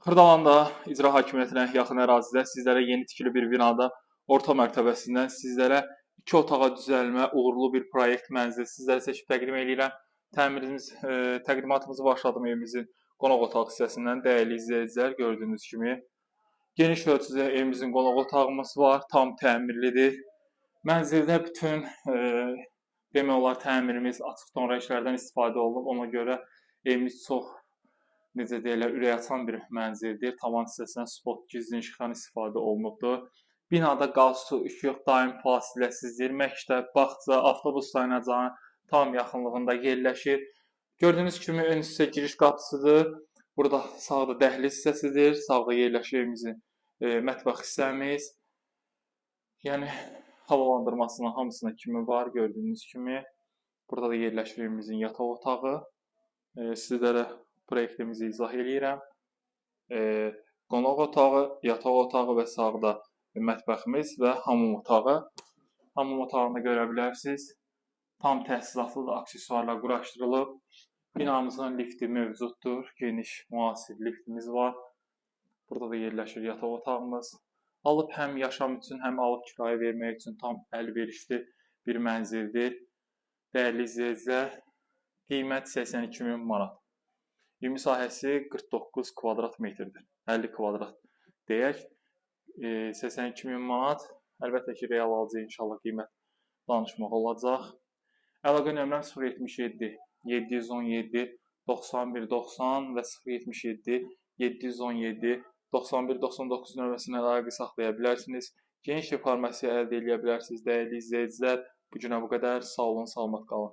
Xırdalanda icra hakimiyyətinə yaxın ərazidə sizlərə yeni tikili bir binada orta mərtəbəsindən sizlərə iki otağa düzəlmə uğurlu bir proyekt mənzil sizlərə seçib təqdim eləyirəm. Təmirimiz, təqdimatımızı başladım evimizin qonaq otaq hissəsindən. Dəyərli izləyicilər, gördüyünüz kimi geniş ölçüdə evimizin qonaq otağımız var, tam təmirlidir. Mənzildə bütün demək olar təmirimiz açıq ton rənglərdən istifadə olunub. Ona görə evimiz çox, necə deyirlər, ürək açan bir mənzildir. Tavan hissəsindən spot gizlin işıqdan istifadə olunubdur. Binada qaz, su, işıq daim fasiləsizdir. Məktəb, bağça, avtobus dayanacağının tam yaxınlığında yerləşir. Gördüyünüz kimi ön hissə giriş qapısıdır. Burada sağda dəhliz hissəsidir. Sağda yerləşir evimizin mətbəx hissəmiz. Yəni havalandırmasına hamısına kimi var gördüyünüz kimi. Burada da yerləşir evimizin yataq otağı. Sizlərə proyektimizi izah eləyirəm. Qonaq otağı, yataq otağı və sağda mətbəximiz və hamam otağı. Hamam otağını görə bilərsiniz. Tam təchizatlı da aksesuarlar quraşdırılıb. Binamızın lifti mövcuddur. Geniş, müasir liftimiz var. Burada da yerləşir yataq otağımız. Alıb həm yaşam üçün, həm alıb kirayə vermək üçün tam əlverişli bir mənzildir. Dəyərli izləyicilər, qiymət 82 min manat. Ümumi sahəsi 49 kvadrat metrdir. 50 kvadrat deyək. 82 min manat. Əlbəttə ki, real alıcı inşallah qiymət danışmaq olacaq. Əlaqə nömrəm 077 717 91 90 və 077 717 91 99 nömrəsinə əlaqə saxlaya bilərsiniz. Geniş informasiya əldə edə bilərsiniz, dəyərli izləyicilər. Bu günə bu qədər. Sağ olun, salamat qalın.